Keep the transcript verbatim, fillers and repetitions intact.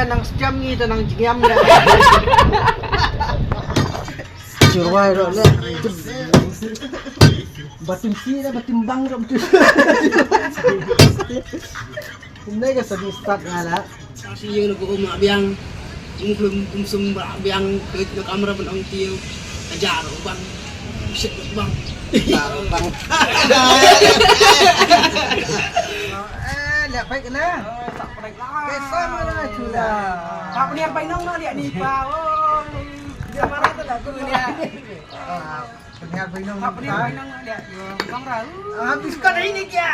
Nang stem ngi ta nang jngiam ya. Chirwai ro le. Batim si da batim bang ro. Kumne ka sadi start nga la. Sa si yung nag-uum na biang. Yung plum kumsum ba biang. Kut na kamera ban ong tiyo. Ajar bang. Shit bang. Ajar bang. Eh, lihat baik kena. Kaisa mana chula. Tak peniar bainong na lihat ni pa. Oh. Dia marah tu tak tu ni. Peniar bainong. Tak peniar bainong na lihat. Bang Rau. Habis kau dah ini dia.